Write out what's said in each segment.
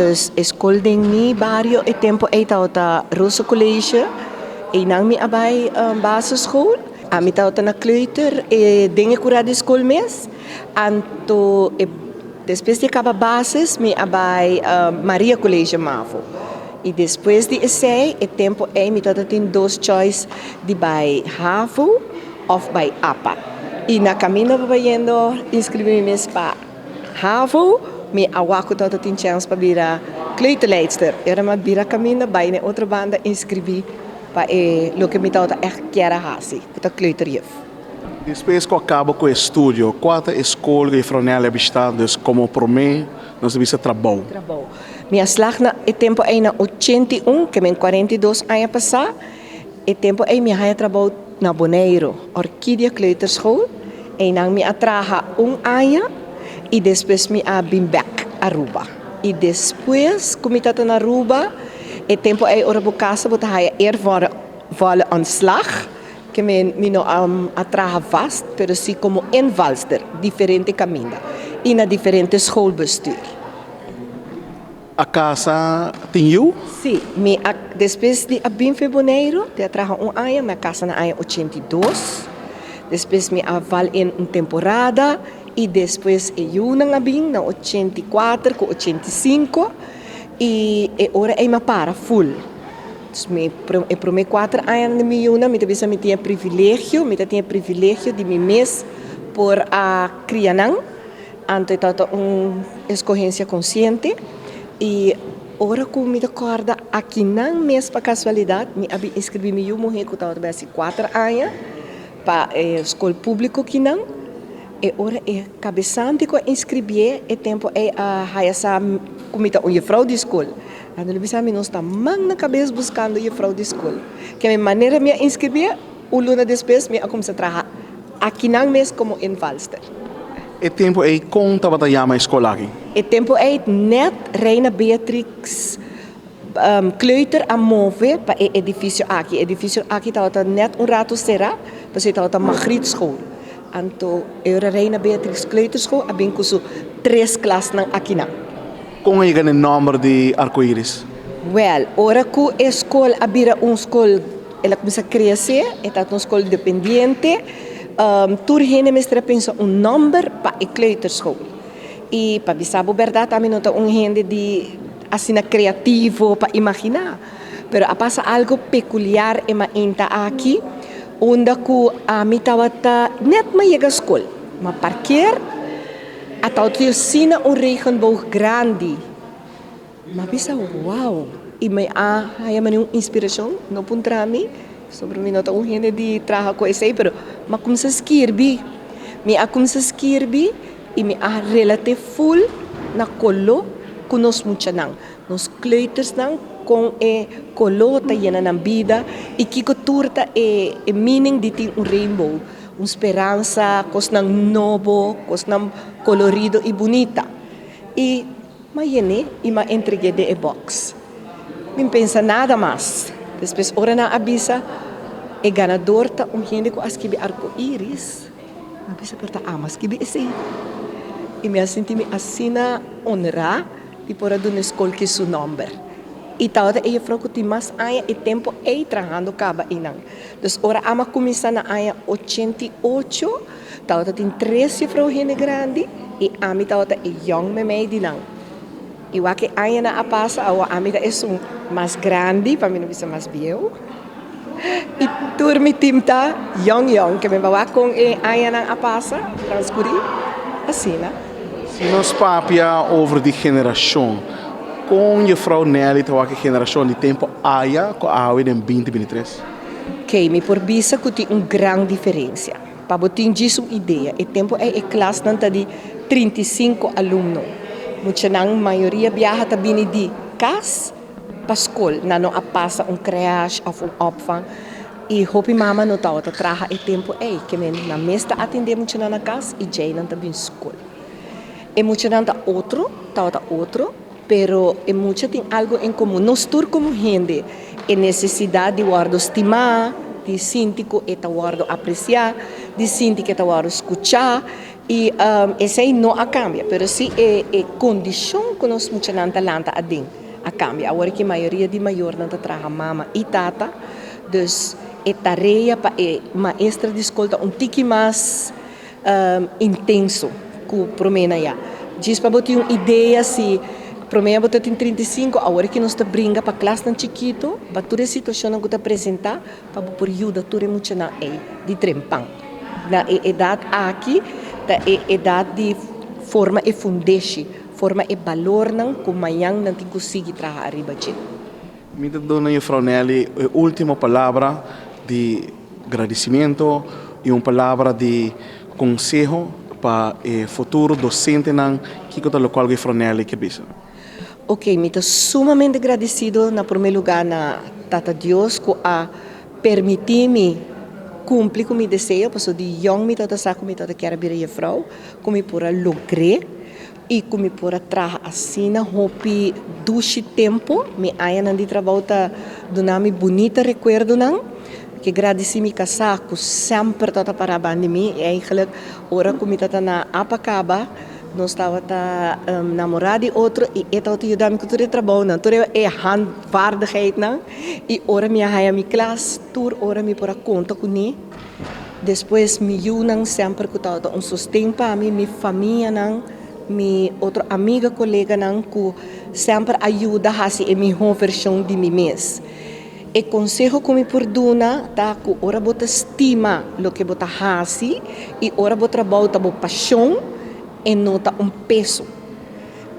Dus e skol den mi bario e tempu ei tabata Rosa College. Einan mi a bai basisschool. Ami tabata na kleuter den e kura di skol mes. Anto e despues di a kaba basis mi a bai Maria College Mavo. I despues di esei e tempu ei mi tabata tin dos choice di bai havo òf bai apa. I na kaminda pa bayendo inskribí mi mes pa havo, mi a wak ku tabata tin chèns pa bira kleuterleidster. I ora mi a bira kaminda bai na e otro banda inskribí pa e loke mi tabata ègt kier a hasi, ku ta kleuterjuf. Despues ku a kaba ku e studio, kua ta e skol ku Juffrouw Nelly a bishita dus komo promé nos ta bisa trabou? Trabou. Mi a slag na e tempu ei na 81, ke men 42 aña pasá. E tempu ei mi a haña trabou na Boneiru, Orchidia Kleuterschool. Einan mi a traha un aña i despues mi a bin bèk Aruba. I despues ku mi tabata na Aruba, e tempu ei ora bo kasa bo ta haña eervolle ontslag, ke men mi no a traha vast, pero si komo invalster diferente kaminda i na diferente schoolbestuur. A casa tin yu? Sí, mi a despues di a bin fe Boneiru, di a traha un aña, mi a casa na aña 82. Despues mi a val in un temporada i despues e yunan a bin na 84 ku 85 i e ora ei mi a para full. Dus mi e prome kuater añanan di mi yunan mi ta bisa mi tin e privilegio, mi ta tin e privilegio di mi mes por a kria nan. Anto e tabata un escogencia consciente y ora cu mi ta corda akinan mes pa casualidad mi a bin inscribi mi yu muhe cu tabata bay haci 4 aña pa e scol publico kinan. E ora e cabesante cu a inscribie e tempo ey a haya sa cu mi ta un juffrouw di scol. Anto el a bisa mi, "Nos ta man na cabes buscando juffrouw di scol." Ke mi manera mi a inscribie, un luna despues mi a cuminsa traha akinan mes como invalster. E tempu ei kon tabata yama e skol aki? E tempu ei net Reina Beatrix Kleuter a move pa e edifisio aki. E edifisio aki tabata net un ratu será, pasobra e tabata Magrietschool. Anto e ora Reina Beatrix Kleuterschool a bin ku su tres klasnan akinan. Kon a yega na e nòmber di Arcoiris? Wèl, ora ku e skol a bira un skol, el a kuminsá krese, e tabata un skol independiente, tur hende mester a pensa un nòmber pa e kleuterschool. I pa bisa bo bèrdat, ami no ta un hende di asina kreativo pa imaginá, pero a pasa algu pekuliar e mainta aki, unda ku ami tabata nèt m'a yega skol, m'a parker, a tabata asina un regenboog grandi. M'a bisa, "Wow!" I mi a haña manera un inspirashon, no puntra mi, sobre mi no ta un hende di traha ku esei, pero m'a kuminsá skirbi. Mi a kuminsá skirbi i mi a relat'é full na koló ku nos muchanan, nos kleutersnan, kon e koló ta yena nan bida i kiko tur ta e meaning di tin un rainbow, un speransa, kosnan nobo, kosnan kolorido i bunita. I m'a yen'é i m'a entreg'é den e box. Mi n' pensa nada mas. Despues ora nan a bisa e ganador ta un hende ku a skibi arcoiris, mi a bisa, "Pero ta ami a skibi esei." I mi a sinti mi asina honrá di por a duna e skol ki su nòmber. I tabata e jefrou ku tin mas aña e tempu ei trahando kaba einan. Dus ora ami a kuminsá na aña 88, tabata tin tres jefrou hende grandi i ami tabata e yòn meimei di nan. I wak e añanan a pasa, awor ami ta esun mas grandi, pa mi no bisa mas bieu. I tur mi tim ta yòn yòn, ke mi wak kon e añanan a pasa, transkurí, asina. Si nos papia over di generashon, kon Juffrouw Nelly ta wak e generashon di tempu aya ku awe den 2023? Oké, mi por bisa ku tin un gran diferensia. Pa bo tin djis un idea, e tempu ei e klasnan ta di 35 alumno. Muchanan mayoria biaha ta bini di kas pa skol. Nan no a pasa un crèche òf un opvang. I hopi mama no tabata traha e tempu ei. Ke men nan mes ta atendé muchanan na kas i djei nan ta bin skol. E muchanan ta otro, tabata otro, pero e mucha tin algu en komun. Nos tur komo hende, e nesesidat di wòrdu stimá, di sinti ku e ta wòrdu apresiá, di sinti ku e ta wòrdu skuchá. I esei no a kambia, pero si e kondishon ku nos muchanan ta lanta aden a kambia. Awor ki mayoria di mayornan ta traha mama i tata, dus e tarea pa e maestra di skol ta un tiki mas intenso ku promé na ya. Djis pa bo tin un idea si promé bo ta tin 35, awor ki nos ta bringa pa klasnan chikitu, pa tur e situashonnan ku ta presentá, pa bo por yuda tur e muchanan ei di trempan. Na e edat aki ta e edat di forma e fundeshi, forma e balornan ku mañan nan tin ku sigui traha ariba dje. Mi ta duna Juffrouw Nelly e ultimo palabra di gradicimento y un palabra di conseho pa e futuro docentenan. Kico ta locual Juffrouw Nelly ke bisa? Ok, mi ta sumamente gradicido na prome lugar na Tata Dios cu a permiti mi cumpli cu mi deseo, pasobra di yong mi tabata sa cu mi tabata kier a bira juffrouw, cu mi por a logr'e y cu mi por a traha asina hopi dushi tempo. Mi añanan di trabou ta duna mi bunita recuerdonan. Mi ke gradici mi casa cu semper tabata para banda di mi, y eigenlijk ora cu mi tabata na Apacaba, nos tabata namorá di otro i e tabata yuda mi ku tur e trabounan, tur e handvaardigheidnan. I ora mi a haña mi klas, tur ora mi por a konta kuné. Despues mi yunan semper ku tabata un sosten pa mi, mi famianan, mi otro amiga, koleganan ku semper a yuda hasi e mihó vershon di mi mes. E konseho ku mi por duna ta ku ora bo ta stima loke bo ta hasi i ora bo trabou ta bo pashon, e no ta un peso.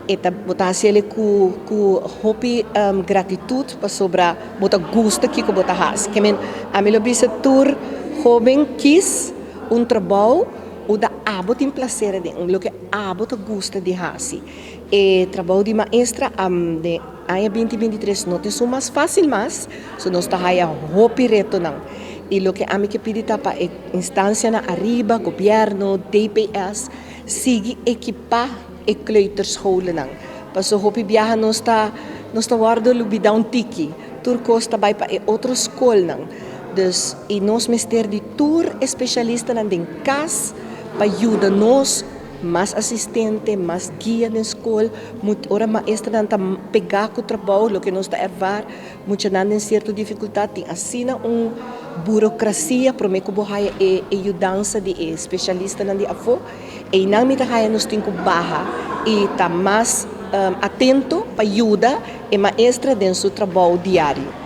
E ta bo ta hasi el ku ku hopi gratitut pasobra bo ta gusta kiko bo ta hasi. Ke men ami lo bisa tur hoben kis un trabou unda abo tin plaser aden, loke abo ta gusta di hasi. E trabou di maestra den aña 2023 no ta esun mas fácil mas, so nos ta haya hopi retonan. I loke ami ke pidi ta pa e instancianan ariba, gobierno, DPS, sigui ekipá e kleuterscholennan. Paso hopi biaha nos ta wòrdu lubidá un tiki. Tur kos ta bai pa e otro skolnan. Dus i nos mester di tur espesialistanan den kas pa yuda nos, mas asistente, mas guia den skol. Ora maestranan ta pegá ku trabou, loke nos ta ervaar, muchanan den sierto difikultat tin asina un burokrasia promé ku bo haya e yudansa di e spesialistanan di afó. Einan mi ta haya nos tin ku baha i ta mas atento pa yuda e maestra den su trabou diario.